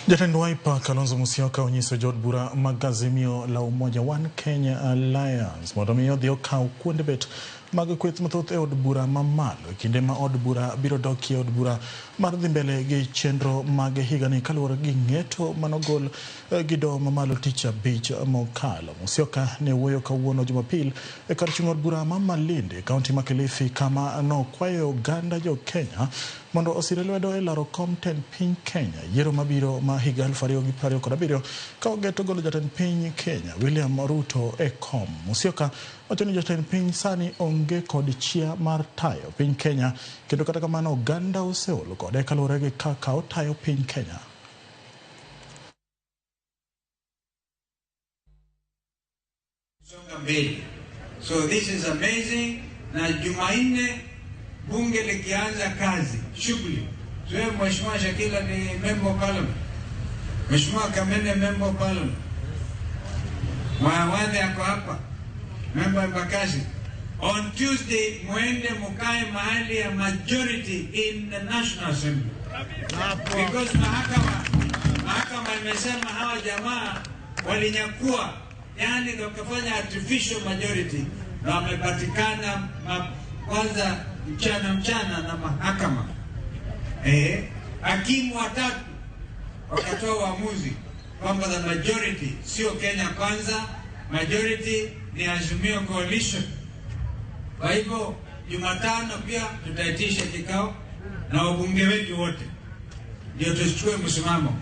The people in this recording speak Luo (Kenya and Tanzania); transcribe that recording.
Jatend Wiper Kalonzo Musyoka onyiso jood bura mag Azimio la Umoja One Kenya Alliance mondo mi odhi okaw kuonde bet mag kweth mathoth e od bura mamalo e kinde ma od bura biro dokie od bura mar dhi mbele gi chenro mag higani kaluwore gi ng'eto manogol gi doho mamalo tich abich mokalo. Musyoka ne wuoyo kawuono Jumapil e kar chung' od bura ma Malindi, kaunti ma Kilifi, kama nokwayo oganda jo Kenya mondo osire lwedo e laro kom tend piny Kenya yiero mabiro ma higa 2027 ka ogeto golo jatend piny Kenya William Ruto e kom. Musyoka wacho ni jatend piny sani onge kod chia mar tayo piny Kenya kendo kata kamano oganda oseol kode kaluwore gi kaka otayo piny Kenya. Songa mbele. So this is amazing. Na Jumanne bunge likianza kazi shughuli, so Mheshimiwa Shakila ni member of parliament, Mheshimiwa Kamene member of parliament, Mwawadhe ako hapa member Embakasi. On Tuesday muende mukae mahali ya majority in the National Assembly because mahakama imesema hawa jamaa walinyakua, yani wakafanya artificial majority na wamepatikana kwanza mchana mchana na mahakama. Hakimu watatu wakatoa uamuzi kwamba the majority sio Kenya Kwanza, majority ni Azimio Coalition. Kwa hivyo Jumatano pia tutaitisha kikao na wabunge wetu wote ndio tuchukue msimamo.